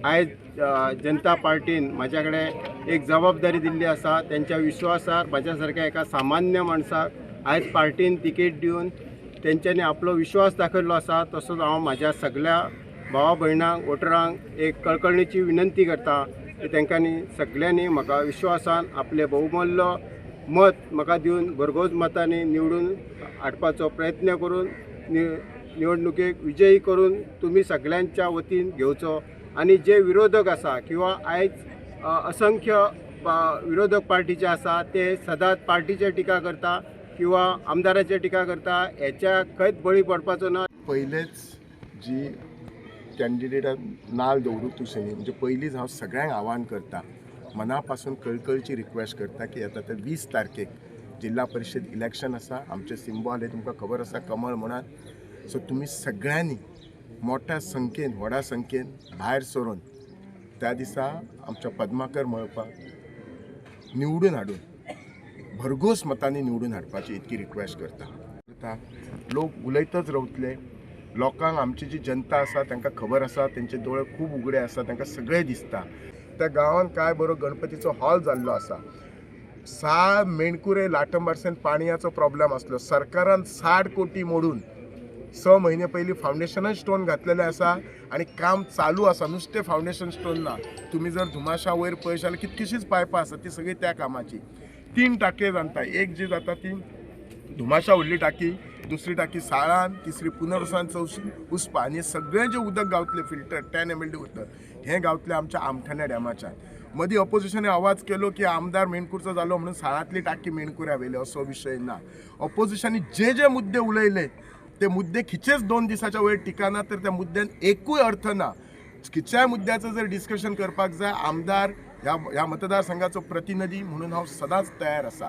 आयज जनता पार्टीन म्हाज्या कडेन एक जबाबदारी दिल्ली आसा. तेंच्या विश्वासार म्हाज्या सारक्या एका सामान्य माणसाक आयज पार्टीन तिकेट दिवन तेंच्यांनी आपलो विश्वास दाखयल्लो आसा. तसोच हांव म्हाज्या सगल्या भावा भयणांक वोटरांक एक कळकळणीची विनंती करता की तेंकांनी सगल्यांनी म्हाका विश्वासान आपले बहुमूल्य मत म्हाका दिवन भरघोस मतांनी निवडून हाडपाचो प्रयत्न करून निवडणुकेक विजयी करून तुमी सगल्यांच्या वतीन घेवचो. आनी जे विरोधक आसा किंवा आयज असंख्य विरोधक पार्टीचे आसा ते सदांच पार्टीचे टिका करता किंवा आमदाराचे टिका करता, हेच्या खंयच बळी पडपाचो ना. पयलेच जी कॅन्डिडेटाक नाल दवरूंक तुसें न्ही, म्हणजे पयलींच हांव सगळ्यांक आव्हान करता, मना पासून कळकळची रिक्वेस्ट करता की येता ते 20 तारखेक जिल्हा परिशद इलेक्शन आसा. आमचें सिम्बॉल हें तुमकां खबर आसा, कमळ म्हणान. सो तुमी सगळ्यांनी मोठ्या संख्येन व्हडा संख्येन भायर सरून त्या दिसा आमच्या पद्माकर मळपाक निवडून हाडून भरघोस मतांनी निवडून हाडपाची इतकी रिक्वेस्ट करता. लोक उलयतच रावतले. लोकांक आमची जी जनता आसा तांकां खबर आसा, तेंचे दोळे खूब उगडे आसा, तांकां सगळें दिसता. त्या गांवांत काय बरो गणपतीचो हॉल जाल्लो आसा. साळ मेणकुरे लाटंबारसेन पाणयाचो प्रॉब्लेम आसलो. सरकारान 60 कोटी मोडून 6 म्हयने पयलीं फावंडेशनच स्टोन घातलेलें आसा आनी काम चालू आसा. नुस्तें फावंडेशन स्टोन ना. तुमी जर धुमाशा वयर पळयशात जाल्यार कितकीशीच पायपां आसा, ती सगळी त्या कामाची. 3 टाके जाता, एक जी जाता ती धुमाशा व्हडली टाकी, दुसरी टाकी साळान, तिसरी पुनर्वसान, चवथी उस्पा. आनी सगळें जें उदक गावतलें फिल्टर 10 MLD उदक हें गावतलें आमच्या आमठाण्या डॅमाच्यान. मदीं ऑपोजिशनान आवाज केलो की आमदार मेणकूरचो जालो म्हणून साळांतली टाकी मेणकुऱ्या व्हेली, असो विशय ना. ऑपोजिशनान जे जे मुद्दे उलयले ते मुद्दे खिचेच 2 दिसाच्या वयर टिकाना, तर त्या मुद्द्यान एकूय अर्थ ना. खिच्याय मुद्द्याचो जर डिस्कशन करपाक जाय, आमदार ह्या मतदारसंघाचो प्रतिनिधी म्हणून हांव सदांच तयार आसा.